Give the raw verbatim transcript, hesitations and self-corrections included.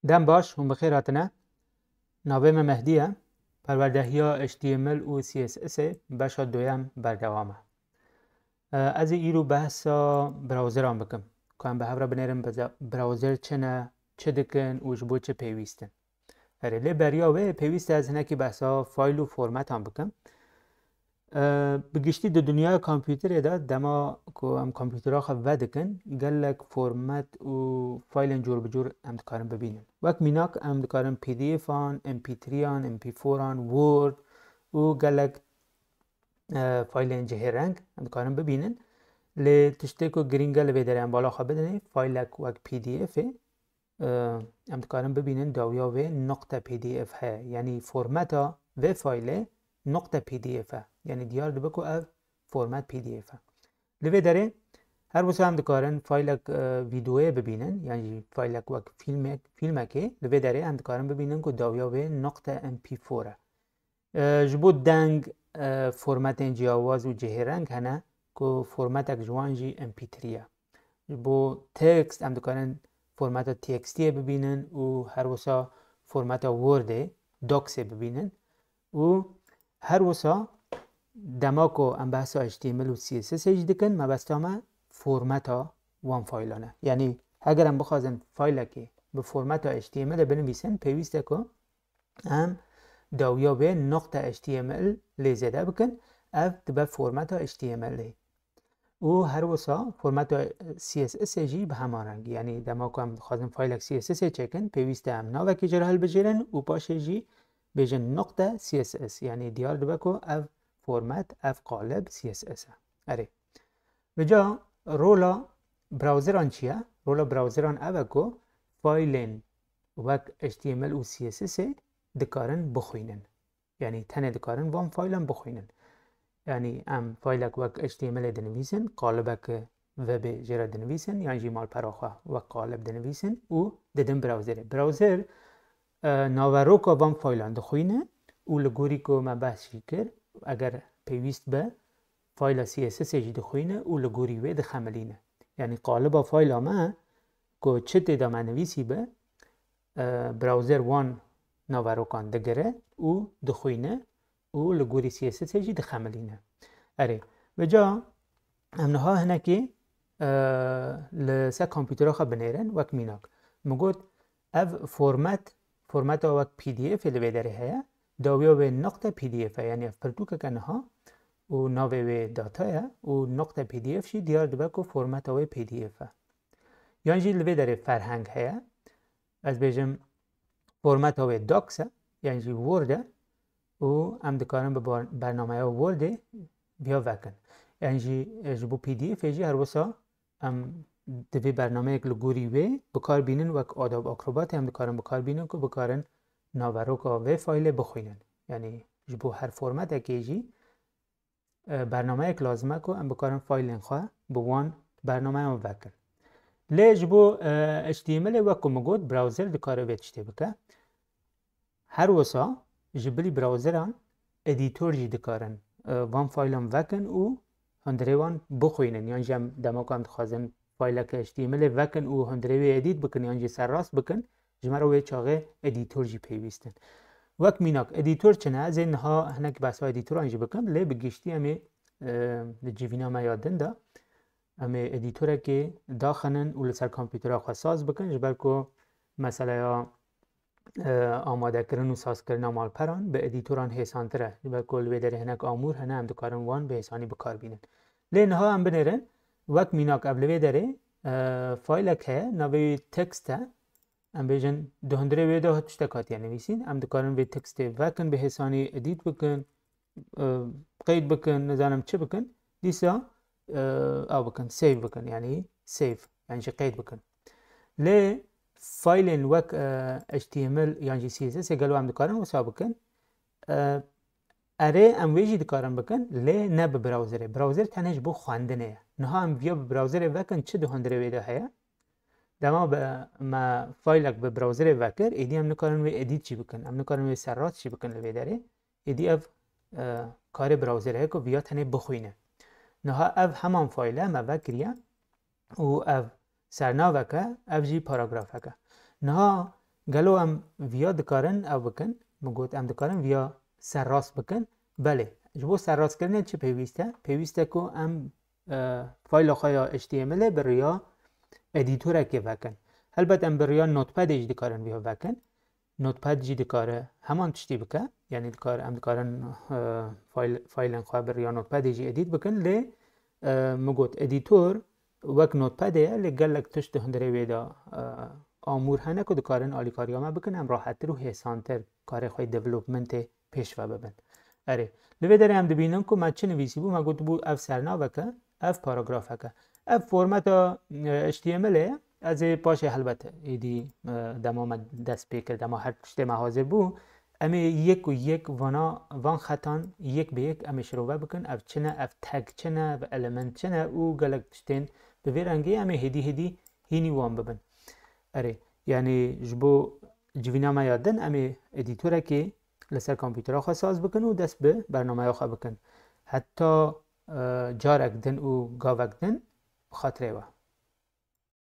Dem baş, hûn bi xêr hatine. Navê me Mehdî ye. Perwerdehiya H T M L û C S S ê beşa duyem berdewam e. E, ez ê îro behsa browseran bikim. Ku em bi hev re binêrin bize-, browser çi ne, çi dikin û ji bo çi pêwîst in. Erê, lê beriya wê pêwîst e ez hinekî behsa fayl û formetan bikim. E, bi giştî di dinyaya kompûterê de dema ku em kompûtera xwe vedikin, gelek format û faylên cûr bi cûr em dikarin bibînin. Wek mînak em dikarin P D F an, M P three an, M P four an, Word û gelek, e, faylên cihêreng em dikarin bibînin. Lê tiştê ku girîng e li vê derê em bala xwe bidinê, faylek wek P D F ê, e, em dikarin bibînin dawiya wê noqte P D F heye. Yanî formeta vê faylê noqte P D F e. Yanî diyar dibe ku ev format P D F e. Li vê derê her wisa em dikarin faylek, e, vîdeoyê bibînin, yan jî faylek wek fîlmek, fîlmekê, li vê derê em dikarin bibînin ku dawiya wê noqte M P four e. E, ji bo deng, e, formatên ciyawaz û cihêreng hene ku formatek ji wan jî M P three ye. Ji bo text em dikarin formata T X T yê bibînin û her wisa formata Wordê, Docsê bibînin û her wisa dema ku em behsa H T M L û C S S ê jî dikin, mebesta me formata wan faylan e. Yanî heger em bixwazin faylekê bi formata H T M L ê binivîsin, pêwîst e ku em dawiya wê noqte H T M L lê zêde bikin, ev dibe formata H T M L ê. Û her wisa formata C S S ê jî bi heman rengî. Yanî dema ku em dixwazin faylek C S S ê çêkin, pêwîst e em navekî jê re hilbijêrin û paşê jî bêjin noqte C S S. Yanî diyar dibe ku ev format, ev qalib C S S e. Erê. Vêca rola browseran çi ye? Rola browseran ev e ku faylên wek H T M L û C S S ê dikarin bixwînin. Yanî tenê dikarin van faylan bixwînin. Yanî em faylek wek H T M L ê dinivîsin, qalibek webê jê re dinivîsin, yan jî malpera xwe wek qalib dinivîsin û didin browserê. Browser, e, naveroka van faylan dixwîne û li gorî ku me behs jî kir, eger pêwîst be, fayla C S S ê jî dixwîne û li gorî wê dixemilîne. Yanî qaliba fayla me ku çi tê de me nivîsî be, e, browser wan naverokan digire û dixwîne û li gorî C S S ê jî dixemilîne. Erê, vêca em niha hinekî, e, li ser kompûtera xwe binêrin, wek mînak. Min got, ev format, formata wek P D F ê li vê derê heye, dawiya wê noqte P D F e, yanî ev pirtûkek e niha û navê wê data ye û noqte P D F jî diyar dibe ku formata wê P D F e. Yan jî li vê derê ferheng heye, ez bêjim formata wê Docs e, yan jî Word e û em dikarin bi bar-, bernameya Wordê viya vekin. Yan jî, e, ji bo P D F ê jî her wisa em divê bernameyek li gorî wê bi kar bînin, wek Adobe Acrobatê em dikarin bi kar bînin ku bikarin naveroka vê faylê bixwînin. Yanî ji bo her formatekê jî, e, bernameyek lazim e ku em bikarin faylên xwe bi wan bernameyan vekin. Lê ji bo, e, H T M L ê wek ku min got, browser dikare vê tiştê bike. Her wisa ji bilî browseran edîtor jî dikarin, e, van faylan vekin û hundirê wan bixwînin. Yan jî em dema ku em dixwazin fayleke H T M L ê vekin û hundirê wê edît bikin yan jî serrast bikin, ji me re wê çaxê edîtor jî pêwîst in. Wek mînak, edîtor çi ne? Ez ê niha hinek behsa edîtoran jî bikim, lê bi giştî em ê, e, di civîna me ya din de em ê edîtorekê daxinin û li ser kompûtera xwe saz bikin, ji ber ku meseleya, e, amadekirin û sazkirina malperan bi edîtoran hêsantir e. Ji ber ku li wê derê hinek amûr hene, em dikarin wan bi hêsanî bi kar bînin. Lê niha em binêrin, wek mînak ev li vê derê, e, faylek heye, navê wî text e. Em bêjin di hundirê wê de tiştek hatiye nivîsîn. Em dikarin vê textê vekin, bi hêsanî edît bikin, e, qeyd bikin, nizanim çi bikin. Dîsa, e, ew bikin, save bikin, yanî save, yan jî qeyd bikin. Lê faylên wek, e, H T M L yan jî C S S ê gelo em dikarin wisa bikin? E, erê, em wê jî dikarin bikin, lê ne bi browserê. Browser tenê ji bo xwendinê ye. Niha em viya bi browserê vekin, çi di hundirê wê de heye? Dema bi, me faylek bi browserê vekir, êdî em nikarin wê edît jî bikin. Em nikarin wê serrast jî bikin li vê derê. Êdî ev, e, karê browserê ye ku viya tenê bixwîne. Niha ev heman fayl e me vekiriye û ev sernavek e, ev jî paragrafek e. Niha Gelo em viya dikarin ew bikin? Min got em dikarin viya serrast bikin. Belê, ji bo serrastkirinê çi pêwîst e? Pêwîst e ku em e, fayla xwe ya H T M L bi riya edîtorekê vekin. Helbet em bi riya Notepadê jî dikarin viya vekin. Notepad jî dikare heman tiştî bike. Yanî dikare, em dikarin e, fayl, faylên xwe bi riya Notepadê jî edît bikin. Lê e, min got edîtor wek Notepadê ye, lê gelek tişt di hundirê wê de e, amûr hene ku dikarin alîkariya me bikin, em rahettir û hêsantir karê xwe yê developmentê pêş ve bibin. Erê, li vê derê em dibînin ku me çi nivîsîbû, me gotibû ev sernaveke, ev paragrafeke. Ev formeta e, H T M L e, ez ê paşê helbet êdî e, dema me dest pê kir, dema her tiştê me hazir bû, em ê yek û yek vana, van xetan yek bi yek em ê şirove bikin, ev çi ne, ev tag çi ne, ev element çi ne û gelek tiştên bi vê rengê em ê hêdî hêdî hînî wan bibin. Erê, yanî ji bo civîna me ya din em ê edîtorekê li ser kompûtera xwe saz bikin û dest bi bernameya xwe bikin. Heta e, carek din û gavek din bi xatirê we.